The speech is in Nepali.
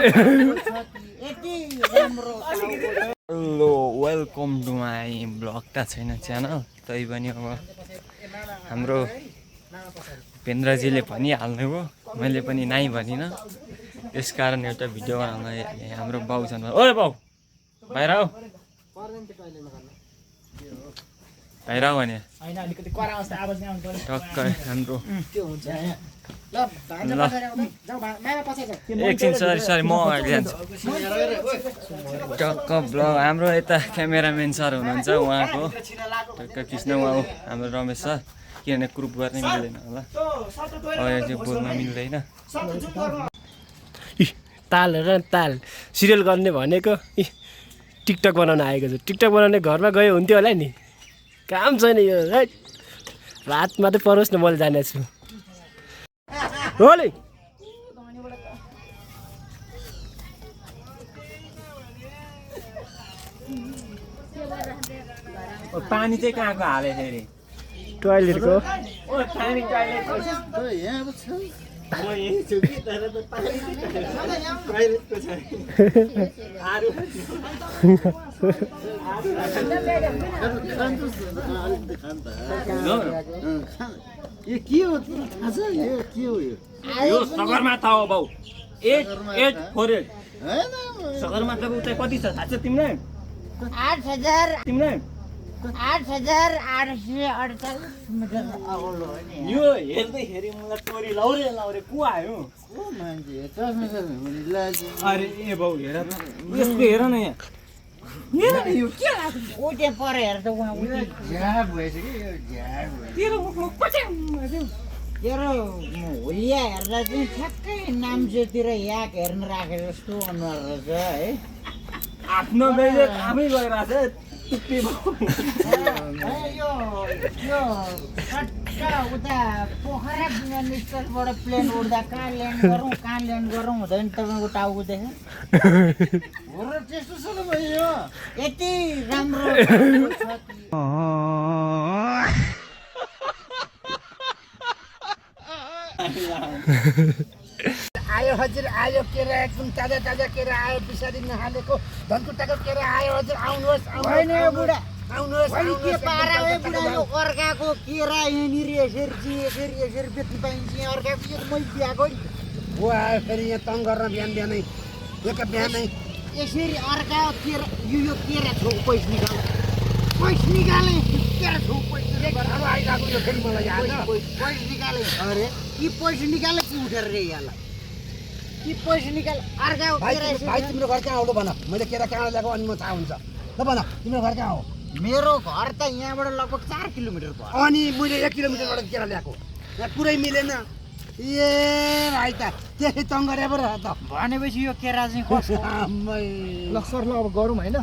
hello welcome to my blog त छैन च्यानल तै पनि अब हाम्रो पेन्द्रजीले भनिहाल्नुभयो मैले पनि नाइ भनिनँ त्यसकारण एउटा भिडियो बनाउन हाम्रो बाउ छन् ओए बाउ बाहिर आऊ बाहिर आऊ भने टक्क हाम्रो एकछिन सरी म अगाडि जान्छु टक्क ब्लग हाम्रो यता क्यामेराम्यान सर हुनुहुन्छ उहाँको टक्क कृष्ण उहाँ हाम्रो रमेश सर किनभने ग्रुप गर्नै मिल्दैन होला अहिले चाहिँ बोल्न मिल्दैन ताल र ताल सिरियल गर्ने भनेको टिकटक बनाउन आएको छु टिकटक बनाउने घरमा गयो हुन्थ्यो होला नि काम छैन यो रात मात्रै परोस् न मैले जानेको छु होले पानी चाहिँ कहाँको हाले फेरि टोयलेटको यो सगरमाथा हो बाउ 8848 सगरमाथाको उचाइ कति छ थाहा छ तिमीलाई 8,000 तिमीलाई 8,848 मिटर अग्लो हो नि यो हेर्दैखेरि मलाई टोरी लाउरे को आयो अरे ए बाउ हेर त यसको हेर न यहाँ हेर न यो के लाग्छ उठे पर हेर त उहाँ उठे झ्याप भइसक्यो यो झ्याप तेरो मुखमा पच्याङ तेरो हुलिया हेर्दा चाहिँ ठ्याक्कै नाम्चेतिर याक हेर्न राखे जस्तो अनुहार रहेछ है आफ्नो बेले आफै गइरहेछ टुप्पी यो सट्टा उता पोखरा विमानस्थलबाट प्लेन उड्दा कहाँ ल्यान्ड गरौँ हुँदैन तपाईँको टाउको देखेँ हो र त्यस्तो छ त भयो यति राम्रो आयो हजुर आयो केरा एकदम ताजा ताजा केरा आयो बिसारी नहालेको धनकुटाको केरा आयो हजुर आउनुहोस् होइन यो बुढा आउनुहोस् अनि के पारा हो बुढा यो अर्काको केरा यहाँनिर यसरी बेच्नु पाइन्छ यहाँ अर्काको यो मैले बिहाको नि हो आयो फेरि यहाँ तङ गर्न बिहानै एक बिहानै यसरी अर्का केरा यो केरा छौ पैसा निकाले केरा छौ पैसा अब आइरहेको यो फेरि मलाई याद पैसा निकाले अरे कि पैसा निकाले कि उठेर रे यहाँलाई कि पैसा निकाले अर्काको भाइ केरा भाइ तिम्रो घर कहाँ हो ल भन मैले केरा कहाँ ल्याएको अनि म थाहा हुन्छ ल भन तिम्रो घर कहाँ हो मेरो घर त यहाँबाट लगभग 4 किलोमिटर भयो अनि मैले 1 किलोमिटरबाट केरा ल्याएको यहाँ पुरै मिलेन ए भाइ त त्यसै तङ गरे पो र त भनेपछि यो केरा चाहिँ कसो आम्मै ल सर ल अब गरौँ होइन